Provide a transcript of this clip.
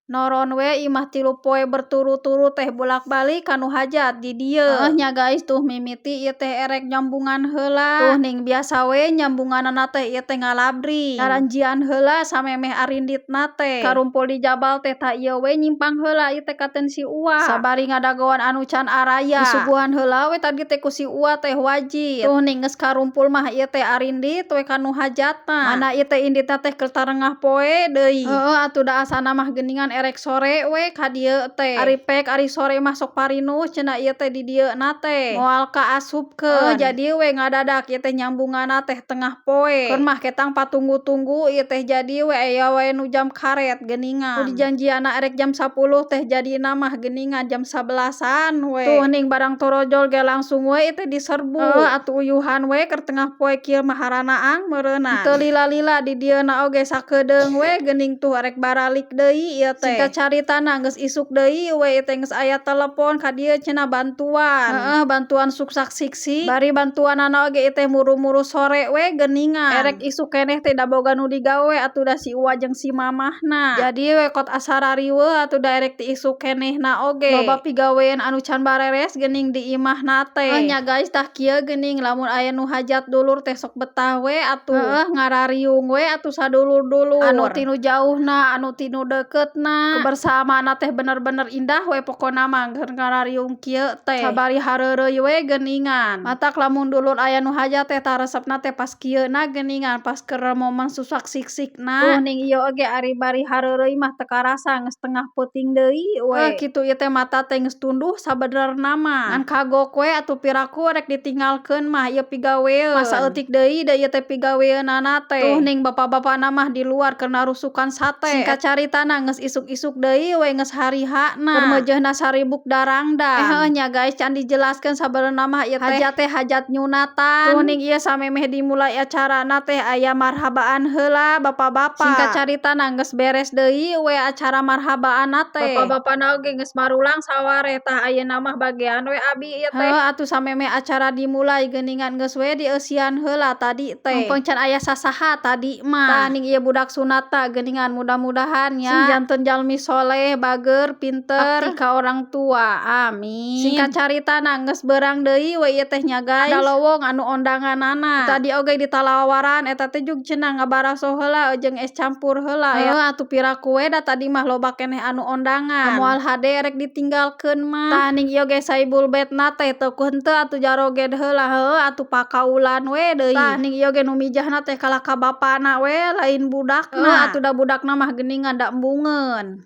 Noron we imah 3 poe berturut-turut teh bolak-balik kanu hajat di dieu. Heuh nya guys, tuh mimiti ieu teh erek nyambungan heula. Tuh ning biasa we nyambunganana teh ieu teh ngalabring. Ngaranjian heula samemeh arinditna teh. Karumpul di jabal teh, tah ieu we nyimpang heula ieu teh katen si Uwa. Sabari ngadagoan anu can araya. Disuguhan heula we tadi teh ku si Uwa teh wajit. Tuh ning geus karumpul mah ieu teh arindit we kanu hajatna. Mana ieu teh inditna teh keur tarengah poe deui. Heueuh atuh, da asana mah geuningan erek sore we ka dieu teh. Ari pek ari sore mah sok parinus cenah ieu teh di dieu na teh. Moal kaasupkeun. Jadi we ngadadak ieu teh nyambunganna teh tengah poe. Keun mah ketang patunggu-tunggu ieu teh, jadi we aya wae nu jam karet geuningan. Nu dijanjianna erek jam 10 teh jadina mah geuningan jam 11-an we. Tuh ning barang torojol ge langsung we ieu teh diserbu. Heueuh atuh, uyuhan we keur tengah poe kieu mah haranaang meureunnan. Teu lila-lila di dieu na oge sakedeung we geuning, tuh erek baralik deui ieu teh. Singkat caritana, geus isuk deui we ieu teh geus aya telepon ka dieu cenah bantuan. Heueuh, bantuan suksak siksik. Bari bantuanana oge ieu teh muru-muru sore we geuningan. Erek isuk keneh teh da boga nu digawe atuh da si Uwa jeung si mamahna. Jadi we kot asa rariweuh atuh, da erek ti isuk kenehna oge. Loba pigawean anu can bareres geuning di imahna teh. Heuh nya guys, tah kieu geuning lamun aya nu hajat dulur teh sok betah we atuh. Heueuh, ngarariung we atuh sadulur-dulur. Anu tinu jauhna, anu tinu deuketna. Kebersamaanna teh bener-bener indah we pokona mah keur ngarariung kieu teh. Sabari hareureuy we geuningan. Matak lamun dulur aya nu hajat teh, tah resepna teh pas kieu na geuningan, pas keur momen susak siksikna. Tuh ning ieu oge ari bari hareureuy mah teu karasa geus tengah peuting deui we. Heuh kitu, ieu teh mata teh geus tunduh sabenerna mah. Ngan kagok we atuh, piraku rek ditinggalkeun mah ieu pigaweun. Masa eutik deui da ieu teh pigaweunana teh. Tuh ning bapa-bapana mah di luar keur narusukan sate. Singkat caritana, geus isuk-isuk deui we, geus hari H-na. Keur meujeuhna saribuk darangdang. Eh, heuh nya guys, can dijelaskeun sabenerna mah ieu teh hajat teh hajat nyunatan. Tuh ning ieu samemeh dimulai acarana teh aya marhabaan heula bapa-bapa. Singkat caritana, geus beres deui we acara marhabaanna teh. Bapa-bapana oge geus marulang sawareh. Tah, ayeuna mah bagean we abi ieu teh. Heuh atuh, samemeh acara dimulai geuningan geus we dieusian heula tadi teh. Mumpung can aya sasaha tadi mah. Tah ning ieu budak sunatna geuningan, mudah-mudahan nya sing janten jalmi soleh, bager, pinter, bakti ka orang tua. Amin. Singkat caritana, geus beurang deui we ieu teh nya guys. Ada lowong anu ondanganana. Tadi oge ditalawaran eta teh jug cenah ngabaraso heula jeung es campur heula. Heuh atuh, piraku we da tadi mah loba keneh anu ondangan. Moal hade rek ditinggalkeun mah. Tah ning ieu ge saibul betna teh teu ku henteu atuh jaroged heula. Heuh atuh, pakaulan we deui. Tah ning ieu ge nu mijahna teh kalah ka bapana we, lain budakna. Heuh atuh, da budakna mah geuningan da embungeun.